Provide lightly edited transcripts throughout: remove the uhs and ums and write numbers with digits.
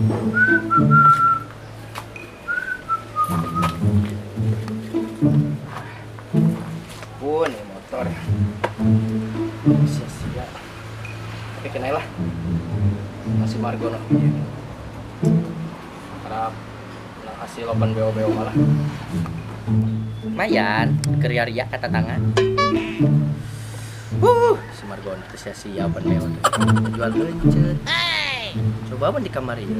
Pun ini motor. Sia-sia. Tapi kena lah. Masih Margono. Harap menang hasil open BO-BO malah. Lumayan, kerja-ria kata tangan. Si Margono tuh sia-sia open BO tuh. Jual gencet. Coba apa di kamar ini?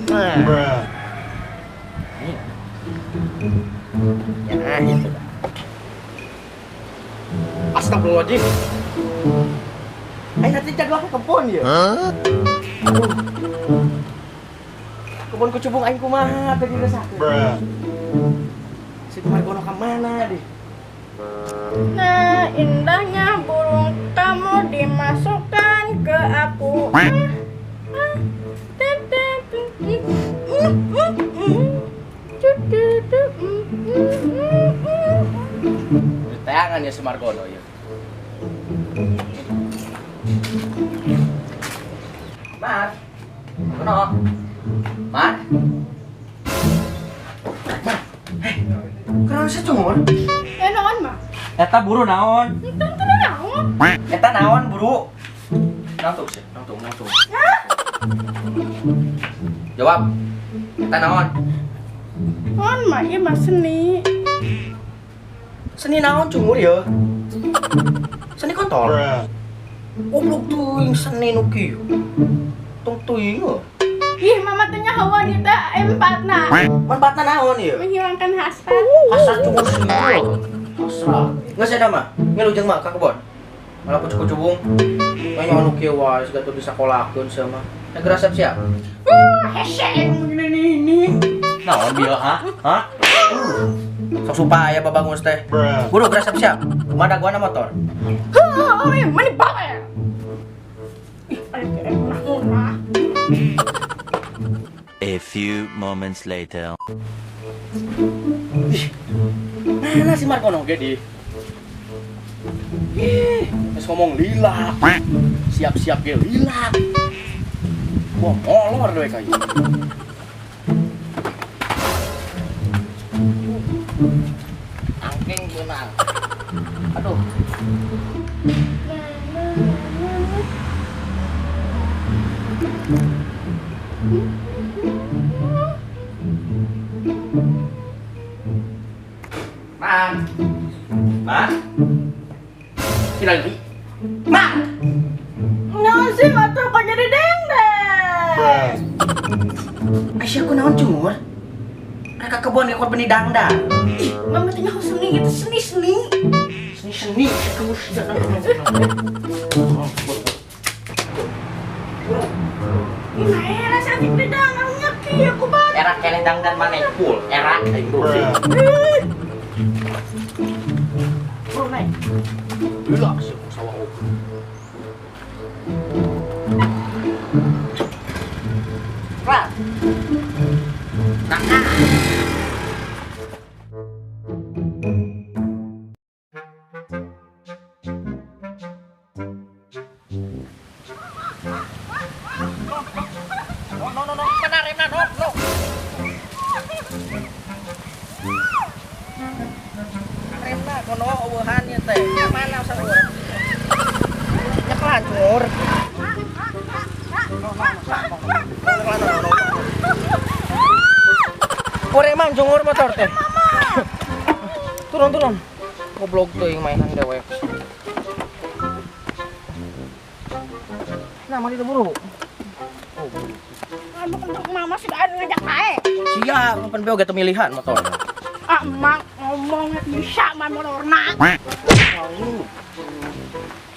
Nah. Ini. Ya, itu dah. Astagfirullahaladzim. Nanti jadwal ke kebun ya. Aduh. Kebun kecubung aing kumaha tadi resah. Si Margono ke mana deh? Nah, indahnya burung kamu dimasukkan ke aku. Tayangan ya si Margono ya. Mar, Margono, Mar, Mar, kenapa sih cungur? Naon mah? Eta buru naon? Tentu naon? Eta naon buru? Nangtung sih, nangtung. Jawab. Eta naon? Naon mah ieu mah seni. Seni naon cungur ya? Seni kontol. Goblok teuing seni nu kieu. Tong teuing heuh. Ih, mama teh nyaho wanita empatna. Manfaatna naon ieu? Menghilangkan hasrat. Hasrat cungur sih. Hasrat. Geus eta mah, ngilu jeung mah ka kebon. Malah kucuk-kucubung. Kayaknya anu kieu wae siga teu disakolakeun sia mah. Eh geura siap. Hese begini ini. Naon bieu ha? Hah? Sok supaya babangun teh. Buru geura siap. Kumaha dagoanna motor? Heuh, mani bae. Ih, aing munah. A few moments later. Ih, mana si Margono ge di? Ih, geus ngomong lila. Siap-siap ge lila. Wah, molor we kayu. Angking beunang. Aduh. Man. Man. Sini lagi. Man. Naon sih motor kok jadi dengdeng? Aisyah ku naon cungur? Kakak kebon ngekot benih dangdang. Ih, mama teh nyaho seni gitu, seni-seni. Seni-seni cungur sih. Ih, nah era cantik di dangdangnya kieu ku balik. Era keneh dangdan maneh full, era aing bro. Bro naik. Gila sih sawah oke. Rat. Nah. No, no, no, mana remna, no, no. Remna kono eueuhan ieu teh. Mana usah urang? Nyekelan cungur. Oreman cungur motor teh. Turun. Goblok teuing mainan dewek. Nah, mari buru. Oh, buru. Anu untuk mama sudah ada ngajak ae. Siap, kapan BO ge pemilihan motor. Ah, emak ngomong bisa mah motorna.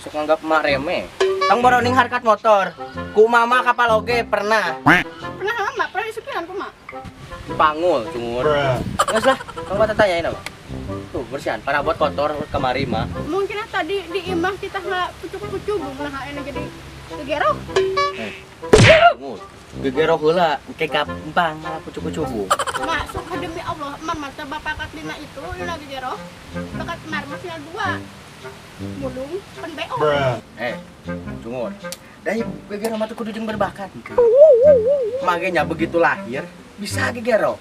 Sok nganggap emak remeh. Tong boroning harkat motor. Ku mama kapal oge pernah. Pernah mama, pernah disupiran ku mak. Pangul cungur. Geus lah, kamu tanyain apa? Tuh, bersihan parabot kotor kemari mah. Mungkin tadi di imah kita nggak pucuk-pucuk nah enak jadi gegerok. Cungur. Gegerok heula, engke gampang malah pucuk-pucuk. Mak, sumpah demi Allah, mama teh bapak dina itu dina gegerok. Bakat mar masih dua. Mulung pen BO. Cungur. Dari gegero mah kudu jeung berbakat. Magenya begitu lahir bisa gegero.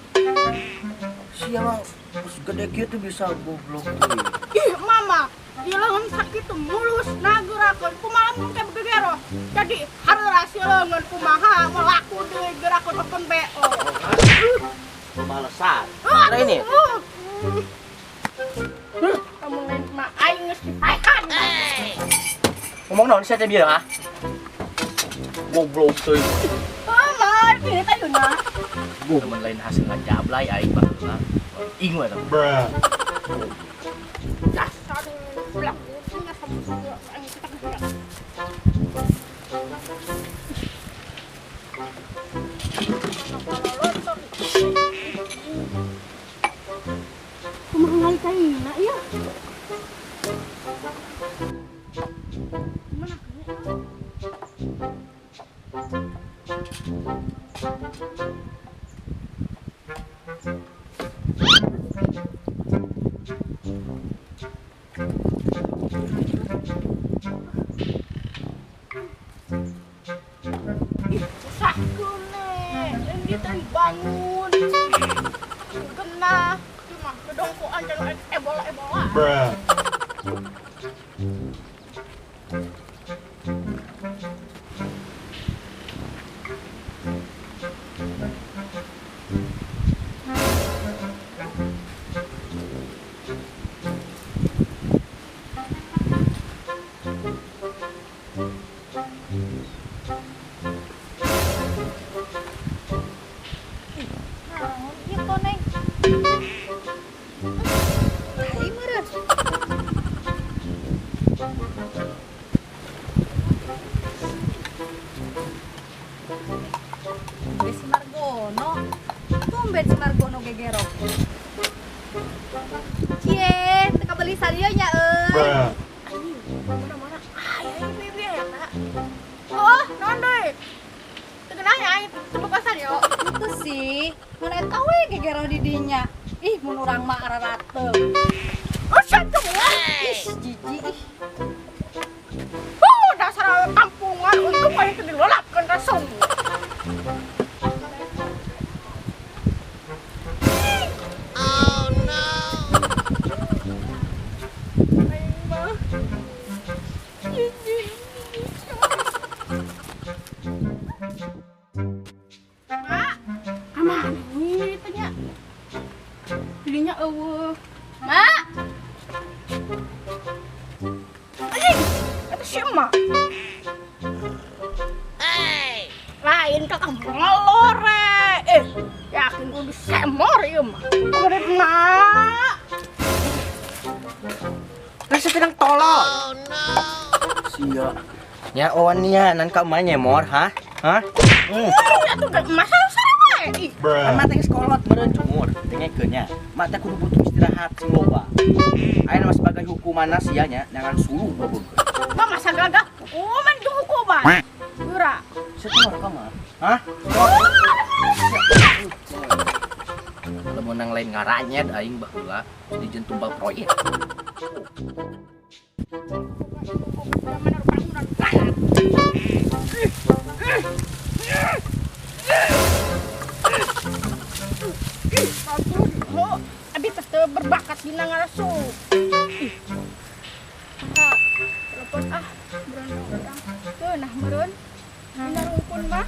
Sia mah gede kieu tuh bisa goblok teuing. Ih, mama, di leungeun sakitu mulus nagerakeun kumaha mun teh gegero. Jadi hareurah si leungeun kumaha laku deui gerakeun open BO. Malesan. Nah ini. Kamu lain mah aing geus dipaekan. Ngomong naon sia teh bieu ah? Goblok teuing. Mama, ini teh yuna. Mun lain hasil ngajablay aing baheula. Ing we tah. Bruh. Dasar belak punya sama aing kita geus. Kumaha ngalikaina ieu? Mana ih, susah kene. Ini teh bangun. Kena cuma gedongkoan jangan ebola-ebola. Bruh. Naon ieu koneng? Tai meureun. Tumben si Margono. Tumben si Margono gegero. Cie, teu kabeli sadio nya euy. Bruh. Anjing, mana-mana. Aya ieu bieu eta. Oh, naon deui? Teu geunah nya aing teu boga sadio. Itu sih, mun eta we gegero di dinya. Ih, mun urang mah ararateup. Oh, satu. Ih, jijik ih. Dasar kampungan untuk paling teu dilolapkeun rasung. Oh no. Aing mah. Jijik. Mak, kamana nih tanya? Dirinya eueuh. Mak. Anjing, eta si emak. Lain ka kampung ngelore. Yakin kudu semor ieu mah. Kudu emak. Lah sedang tolol. Oh no. Sia. Nya owan nya nan ka emak nyemor, ha? Hah? Atuh da emak sareng wae. Ih, Bruh. Emak teh geus kolot meureun cungur. Dengekeun nya. Emak teh kudu butuh istirahat sing loba. Ayeuna mah sebagai hukumanna sia nya jangan suluh babeungkeun. Mah masa gagah hukuman jeung hukuman. Geura. Sia teh ka mah? Hah? Lamun nang lain ngaranyet aing baheula dijieun tumbal proyek. Abi teh berbakat dina ngarasu. Ih. Maka telepon ah beurang urang. Teu nah meureun. Dina rungkun mah.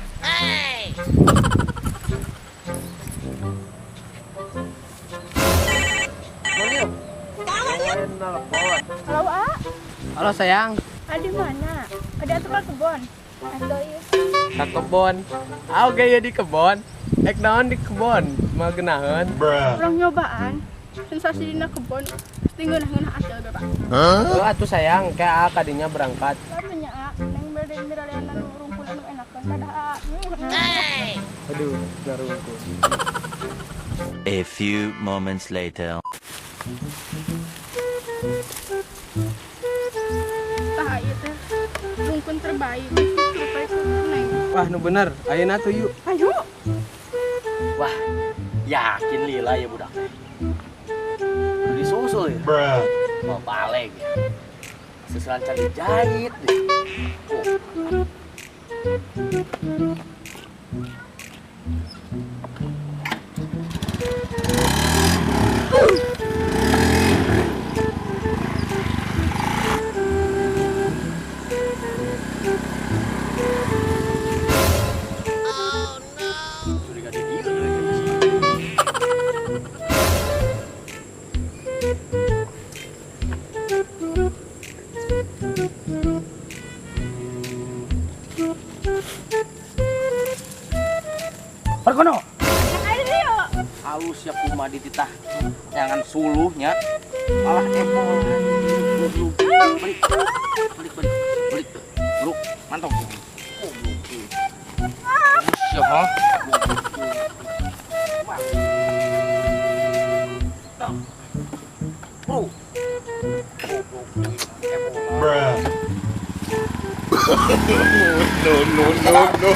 Halo, A. Halo sayang. Ada mana? Ada atuh ka kebon. Atuh ieu. Ka kebon. Ah oke ya di kebon. Ek naon di kebon? Mah geunaheun. Bruh. Urang nyobaan. Sensasi dina kebon pasti ngeunah-ngeunah acil ge, Pak. Heuh atuh sayang, kayak A kadinya berangkat. Lamun nya A, neng bade miraleanan rungkun anu enakeun kadah A. Aduh, narungkun. A few moments later. Tah ieu teh rungkun terbaik. Surprise neng. Wah, nu bener. Ayeuna tuh yuk. Ayo. Wah, yakin lila ya budak. Udah disusul ya? Bruh. Mau balik ya. Seselan can dijahit deh. Oh. Curiga di dieu deui kayaknya sih. Perkono. Ayo. Halus ya kumaha dititah jangan suluhnya malah ebolan goblok. Balik balik balik balik, bro, mantap, goblok. Halus ya, ha, goblok. Bro, goblok, ebolan. No, no, no, no.